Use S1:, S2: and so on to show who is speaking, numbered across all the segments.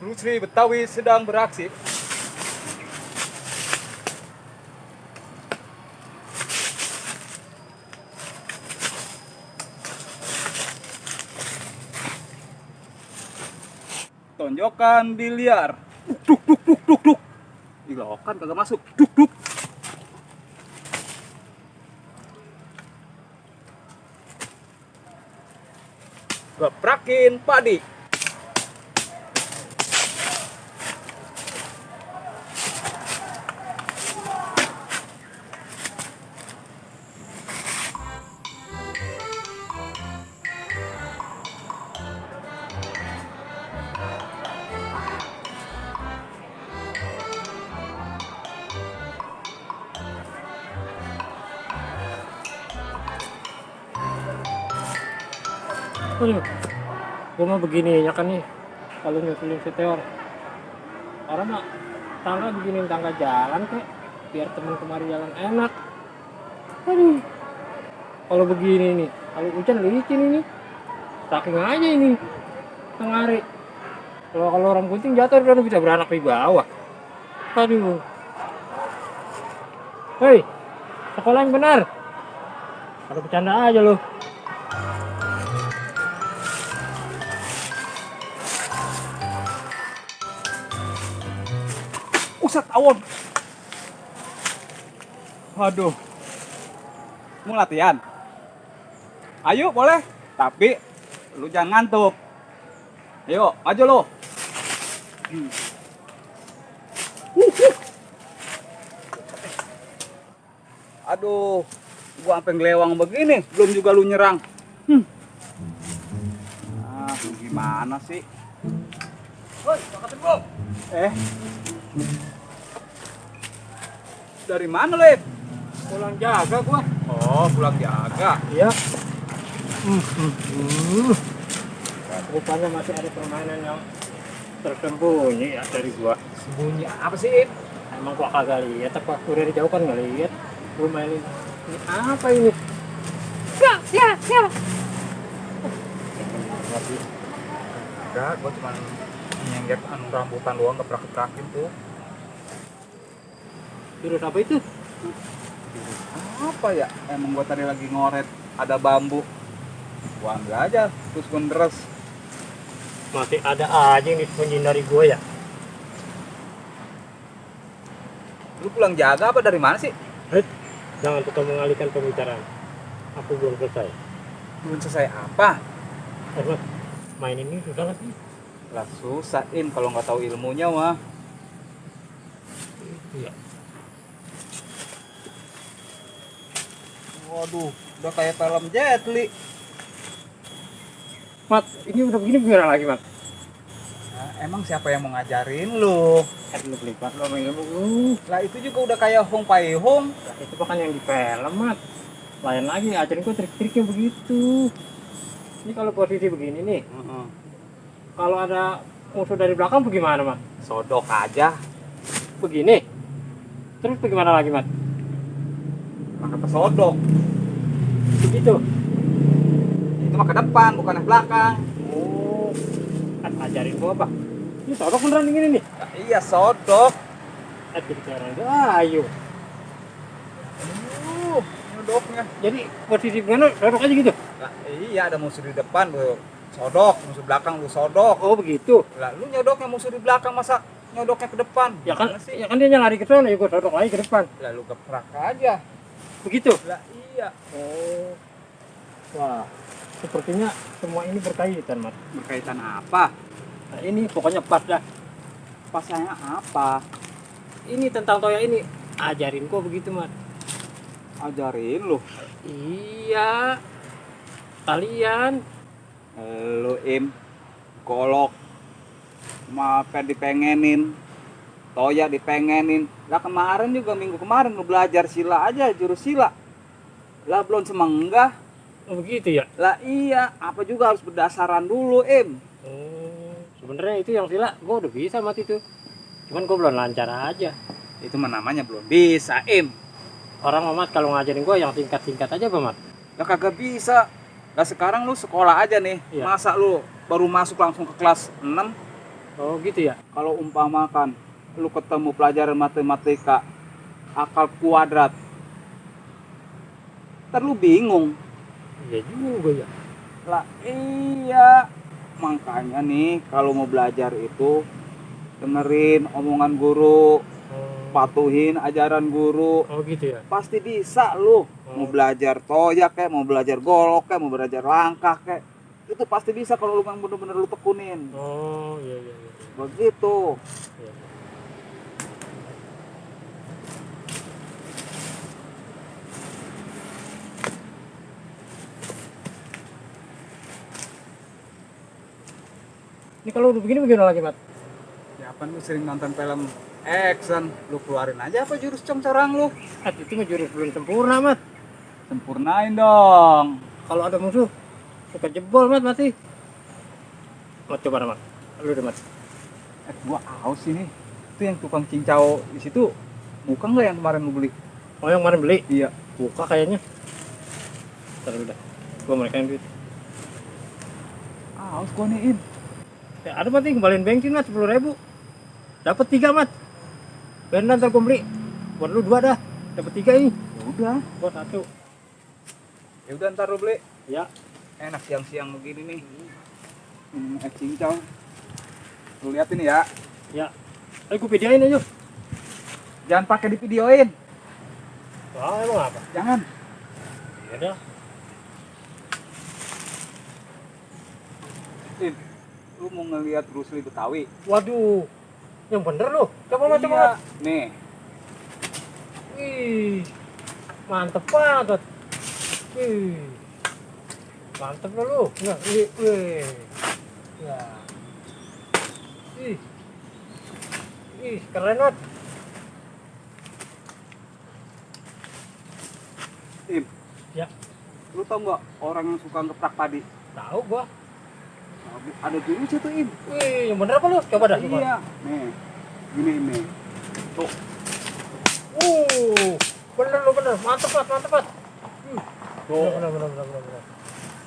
S1: Rusri Betawi sedang beraksi. Tonjokan biliar. Duk duk duk duk duk. Ilokan kagak masuk. Duk duk. Geprakin padi.
S2: Aduh, gue mah begini ya kan nih, kalau nyusulin seteor. Orang mah tangga beginiin tangga jalan kek, biar temen kemari jalan enak. Aduh, kalau begini nih, kalau hujan licin ini, saking aja ini, tengari. Kalau orang gunting jatuh udah bisa beranak di bawah. Aduh, hei, sekolah yang benar. Ada bercanda aja loh.
S1: Usat awon. Waduh. Mau latihan? Ayo boleh, tapi lu jangan ngantuk. Ayo, maju lu. Aduh, gua sampai ngelewang begini, belum juga lu nyerang. Ah, gimana sih? Woi, angkatin gua. Dari mana, Lip?
S2: Pulang jaga gua.
S1: Oh, pulang jaga.
S2: Iya. Rupanya masih ada permainan yang tersembunyi ya dari gua.
S1: Sembunyi apa sih, Ip?
S2: Emang gua kagak lihat apa? Udah dari jauh kan nggak lihat. Gua mainin ini apa ini? Ya.
S1: Enggak, gua cuma nyenggak rambutan doang, keprak-keprakin tuh.
S2: Virus apa itu?
S1: Apa ya? Emang gua tadi lagi ngoret, ada bambu. Gua ambil aja, terus gua deres.
S2: Masih ada aja yang disembunyiin dari gua ya.
S1: Lu pulang jaga apa dari mana sih?
S2: Jangan suka mengalihkan pembicaraan. Aku belum selesai.
S1: Belum selesai apa?
S2: Mas, main ini susah lagi.
S1: Lah susahin kalau nggak tahu ilmunya mah.
S2: Iya.
S1: Waduh, udah kayak film Jet Li.
S2: Mat, ini udah begini gimana lagi, Mat?
S1: Nah, emang siapa yang mau ngajarin lu?
S2: Lu pelipat lo main ilmu lu.
S1: Lah itu juga udah kayak Hong Pai Hong.
S2: Nah, itu bukan yang di film, Mat. Lain lagi, ajarin gua trik-triknya begitu. Ini kalau posisi begini nih, kalau ada musuh dari belakang bagaimana, Mat?
S1: Sodok aja.
S2: Begini. Terus bagaimana lagi, Mat?
S1: Maka pesodok.
S2: Begitu.
S1: Itu mah ke depan, bukan ke belakang.
S2: Oh, kan ajarin gua apa? Ini sodok beneran gini nih.
S1: Nah, iya sodok.
S2: Jadi sekarang itu, ayo.
S1: Sodoknya.
S2: Jadi posisi gimana? Sodok aja gitu.
S1: Lah iya, ada musuh di depan lu sodok, musuh belakang lu sodok.
S2: Oh begitu.
S1: Lah lu nyodoknya musuh di belakang, masa nyodoknya ke depan?
S2: Ya kan,
S1: Gimana sih?
S2: ya kan dia lari ke sana, ya gua sodok lagi ke depan.
S1: Lah lu geprak aja.
S2: Begitu.
S1: Lah iya.
S2: Oh. Wah, sepertinya semua ini berkaitan, Mat.
S1: Berkaitan apa?
S2: Nah, ini pokoknya pas dah.
S1: Pasnya apa?
S2: Ini tentang toya ini. Ajarin gua begitu, Mat.
S1: Ajarin lu.
S2: Iya. Kalian.
S1: Lu im golok mape dipengenin, toya dipengenin. Lah kemarin juga minggu kemarin lu belajar sila aja, jurus sila. Lah belum semenggah.
S2: Oh begitu ya.
S1: Lah iya, apa juga harus berdasarkan dulu, Im.
S2: Sebenarnya itu yang sila gua udah bisa, Mat, itu. Cuman gua belum lancar aja.
S1: Itu mah namanya belum bisa, Im.
S2: Orang Mat kalau ngajarin gua yang singkat-singkat aja, Pak, Mat.
S1: Lah kagak bisa. Lah sekarang lu sekolah aja nih.
S2: Iya.
S1: Masa lu baru masuk langsung ke kelas 6?
S2: Oh gitu ya.
S1: Kalau umpamakan lu ketemu pelajaran matematika akal kuadrat, ntar lu bingung.
S2: Iya juga ya.
S1: Lah iya, makanya nih kalau mau belajar itu dengerin omongan guru, patuhin ajaran guru,
S2: Oh gitu ya.
S1: pasti bisa lu. Mau belajar toyak kayak, mau belajar golok kayak, mau belajar langkah kayak, itu pasti bisa kalau lu memang bener-bener lu tekunin.
S2: Oh iya iya iya.
S1: Begitu.
S2: Iya. Ini kalau udah begini bagaimana lagi, Mat?
S1: Ya apa lu sering nonton film action, lu keluarin aja apa jurus congcorang lu.
S2: Mat, itu mah jurus belum sempurna, Mat.
S1: Sempurnain dong.
S2: Kalau ada musuh suka jebol, Mat, mati. Mat coba, Mat. Lu deh, Mat.
S1: Gua haus ini. Itu yang tukang cincau di situ. Bukan nggak yang kemarin lu beli?
S2: Oh yang kemarin beli?
S1: Iya.
S2: Buka kayaknya. Ntar udah. Gua mereka yang duit.
S1: Haus gua nih, Im.
S2: Ya, ada Mat, kembaliin bensin, Mat, 10.000. Dapat 3, Mat. Bener ntar gua beli. Buat lu 2 dah. Dapat 3 ini.
S1: Ya udah.
S2: Buat 1.
S1: Ya udah ntar lu beli.
S2: Ya.
S1: Enak siang-siang begini nih. Minum es cincau. Lu lihat ini ya.
S2: Ya. Ayo gua videoin aja.
S1: Jangan pakai di videoin.
S2: Wah, emang apa?
S1: Jangan.
S2: Ya dah.
S1: Im, lu mau ngelihat Bruce Lee Betawi?
S2: Waduh. Yang bener lu. Coba, Mat, coba,
S1: Iya.
S2: Mat.
S1: Nih.
S2: Ih. Mantep banget. Ih. Mantep lah lu. Nah, wih. Ya. Ih. Ih, keren banget.
S1: Im.
S2: Ya.
S1: Lu tau nggak orang yang suka ngeprak padi?
S2: Tahu gua.
S1: Ada jurusnya tuh, Im.
S2: Wih, yang bener apa lu? Coba dah, coba.
S1: Iya. Nih. Gini nih. Tuh.
S2: Bener lu, bener. Mantep, Mat, mantep, Mat.
S1: Tuh.
S2: Bener.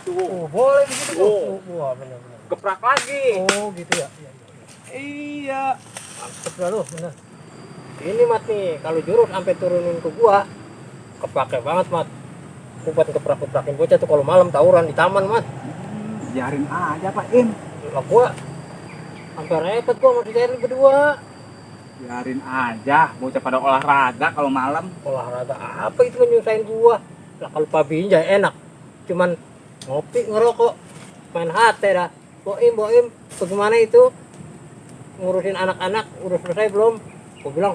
S1: Tuh.
S2: Boleh begitu tuh.
S1: Oh.
S2: Wah, bener.
S1: Geprak lagi.
S2: Oh, gitu ya. Iya.
S1: Iya.
S2: Mantep lah lu, bener. Ini, Mat, nih, kalau jurus sampai turunin ke gua, kepake banget, Mat. Gua buat keprak-keprakin bocah tuh kalau malam tawuran di taman, Mat.
S1: Biarin aja Pak Im.
S2: Lah gua sampai repot gua mau dicari berdua.
S1: Biarin aja bocah pada olahraga kalau malam.
S2: Olahraga apa itu nyusahin gua? Lah kalau Pabinja enak. Cuman ngopi, ngerokok, main HT dah. Boim, bagaimana itu? Ngurusin anak-anak udah selesai belum? Gua bilang,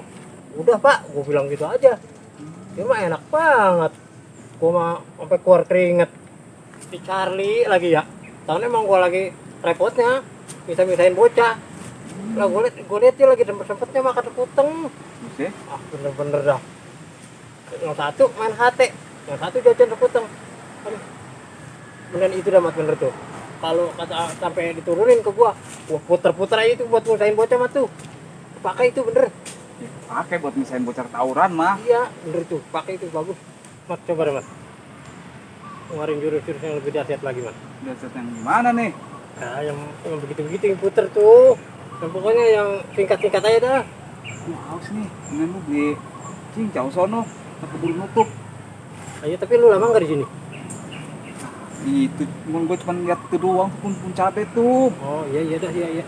S2: udah Pak, gua bilang gitu aja. Dia mah enak banget. Gua mah sampai keluar keringet. Si Charlie lagi ya. Tahun emang gua lagi repotnya misahin bocah. Lah gua liat dia lagi sempet-sempetnya makan sekuteng.
S1: Oke.
S2: Ah bener-bener dah. Yang satu main HT, yang satu jajan sekuteng. Aduh. Bener itu dah, Mat, bener tuh. Kalau kata sampai diturunin ke gua puter-puter aja itu buat misahin bocah mah tuh. Pakai itu bener.
S1: Pakai buat misahin bocah tawuran mah.
S2: Iya, bener tuh. Pakai itu bagus. Mat, coba deh, Mat. Ngeluarin jurus-jurus yang lebih dahsyat lagi, Mat.
S1: Dasar yang gimana nih?
S2: Nah, yang begitu-begitu yang puter tuh. Yang pokoknya yang singkat-singkat aja dah.
S1: Haus nih. Dengan lu beli cincau sono, keburu nutup.
S2: Ayo, tapi lu lama nggak di sini?
S1: Itu gue cuma lihat itu doang tuh pun cabe tuh.
S2: Oh iya dah, iya.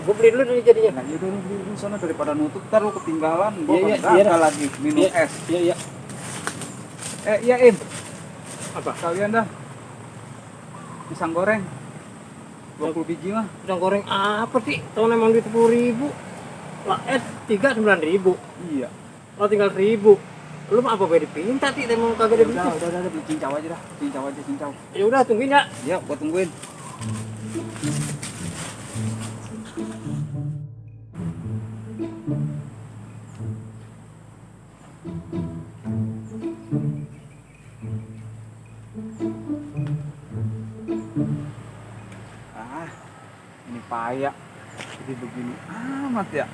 S2: Gue beli dulu nih jadinya.
S1: Nah, iya dulu beli dulu sana daripada nutup ntar lu ketinggalan. Gue
S2: Iya,
S1: kagak lagi minum
S2: Iya,
S1: es.
S2: Iya.
S1: Iya Im.
S2: Apa?
S1: Kalian dah. Pisang goreng. 20 biji mah.
S2: Pisang goreng apa sih? Tahun emang di 10.000. Lah es 3 9.000.
S1: Iya.
S2: Oh tinggal 1.000. Lu mah apa boleh dipinta sih? Emang kagak ada duit.
S1: Udah beli cincau aja dah. Cincau.
S2: Ya udah tungguin ya.
S1: Ya, gua tungguin. Ini payah. Jadi begini amat ya.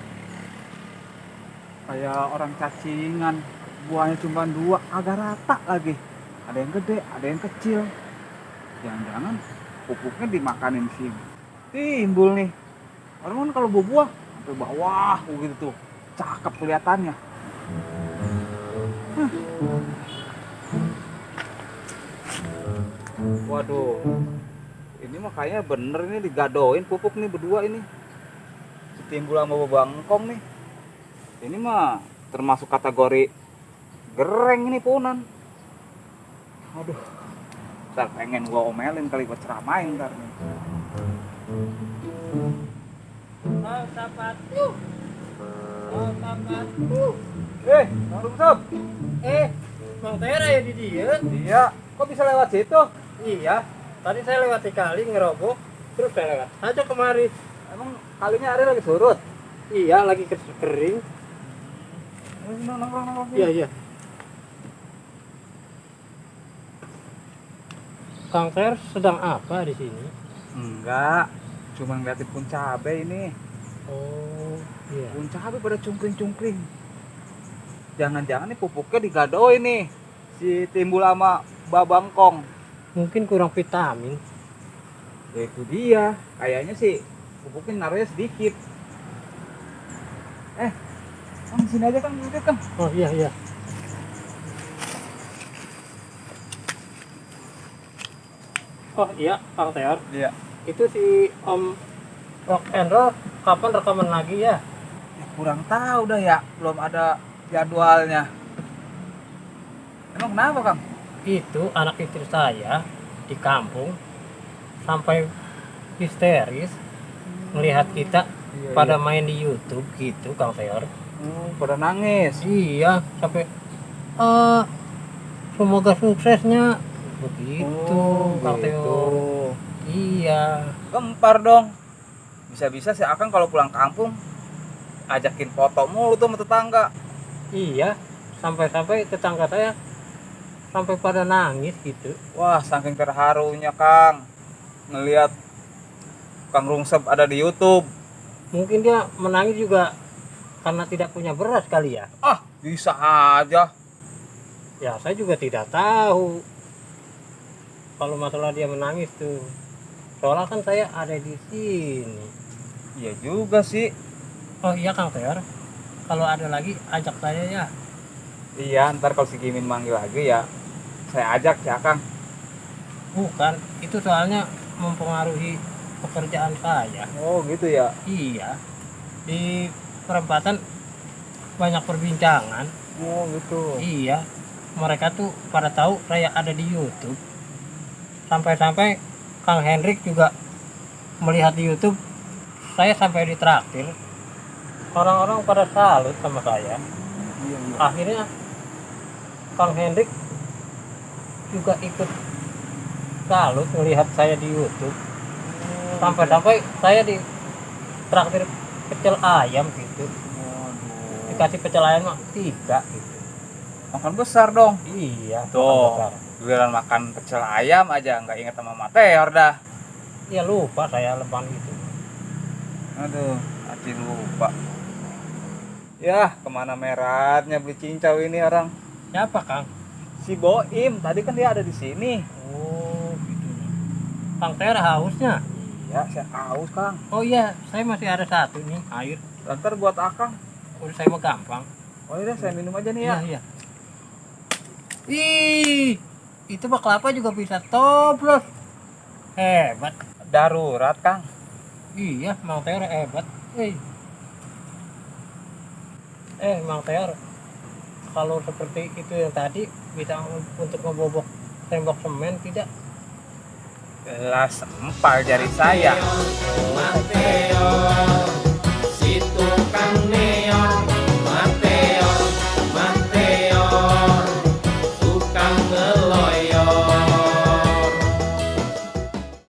S1: Kayak orang cacingan. Buahnya cuma 2, agak rata lagi. Ada yang gede, ada yang kecil. Jangan-jangan pupuknya dimakanin sih. Timbul nih Orang kan kalau buah sampai bawah gitu tuh. Cakep kelihatannya. Waduh. Ini mah kayaknya bener ini digadoin pupuk nih berdua ini. Timbul sama bebangkong nih. Ini mah termasuk kategori gereng ini punan. Aduh. Ntar pengen gua omelin kali gua ceramain ntar nih.
S2: Oh, sapatu. Oh, sapatu.
S1: Bang Sob.
S2: Mang Tera ya di dia?
S1: Iya, kok bisa lewat situ?
S2: Iya. Tadi saya lewat kali ngerobok, terus saya lewat aja kemari.
S1: Emang kalinya hari lagi surut?
S2: Iya, lagi kering.
S1: Nongkrong.
S2: Iya. Kang Ter sedang apa di sini?
S1: Enggak, cuma ngeliatin pohon cabe ini.
S2: Oh, iya.
S1: Pohon cabe pada cungkring. Jangan-jangan nih pupuknya digadoin nih. Si Timbul sama Babangkong.
S2: Mungkin kurang vitamin.
S1: Ya itu dia. Kayaknya sih pupuknya naruhnya sedikit. Kang sini aja Kang, duduk Kang.
S2: Oh iya. Oh iya, Kang Ter.
S1: Iya.
S2: Itu si Om Rock and Roll kapan rekaman lagi ya?
S1: Ya, kurang tahu dah ya, belum ada jadwalnya. Emang kenapa Kang?
S2: Itu anak istri saya di kampung sampai histeris melihat kita pada main di YouTube gitu, Kang Ter.
S1: Pada nangis.
S2: Iya, sampai semoga suksesnya begitu, Kang Teo. Iya.
S1: Gempar dong. Bisa-bisa si Akang kalau pulang kampung ajakin foto mulu tuh sama tetangga.
S2: Iya, sampai-sampai tetangga saya sampai pada nangis gitu.
S1: Wah, saking terharunya Kang ngelihat Kang Rungsep ada di YouTube.
S2: Mungkin dia menangis juga karena tidak punya beras kali ya.
S1: Ah, bisa aja.
S2: Ya, saya juga tidak tahu kalau masalah dia menangis tuh. Soalnya kan saya ada di sini.
S1: Iya juga sih.
S2: Oh iya, Kang Ter. Kalau ada lagi ajak saya ya.
S1: Iya, ntar kalau si Gimin manggil lagi ya saya ajak si Akang.
S2: Bukan, itu soalnya mempengaruhi pekerjaan saya.
S1: Oh gitu ya.
S2: Iya, di perempatan banyak perbincangan.
S1: Oh gitu.
S2: Iya, mereka tuh pada tahu saya ada di YouTube. Sampai-sampai Kang Hendrik juga melihat di YouTube saya sampai ditraktir. Orang-orang pada salut sama saya.
S1: Iya.
S2: Akhirnya Kang Hendrik juga ikut salut melihat saya di YouTube. Sampai-sampai saya ditraktir pecel ayam gitu.
S1: Waduh.
S2: Dikasih pecel ayam mah 3 gitu.
S1: Makan besar dong.
S2: Iya,
S1: Tuh.
S2: makan besar.
S1: Giliran makan pecel ayam aja nggak inget sama Mateor dah.
S2: Ya lupa saya lepan gitu.
S1: Aduh, Aci lupa. Ya, kemana meratnya beli cincau ini orang?
S2: Siapa, Kang?
S1: Si Boim, tadi kan dia ada di sini.
S2: Oh, gitu. Kang Ter hausnya.
S1: Iya, saya haus Kang.
S2: Oh iya, saya masih ada satu nih, air.
S1: Lantar buat Akang.
S2: Udah saya mau gampang.
S1: Oh iya, saya minum aja nih ya.
S2: Iya. Ih, itu mah kelapa juga bisa toplos. Hebat.
S1: Darurat Kang.
S2: Iya, Mang Teor hebat. Mang Teor, kalau seperti itu yang tadi bisa untuk ngebobok tembok semen tidak?
S1: Lah sempal jari saya.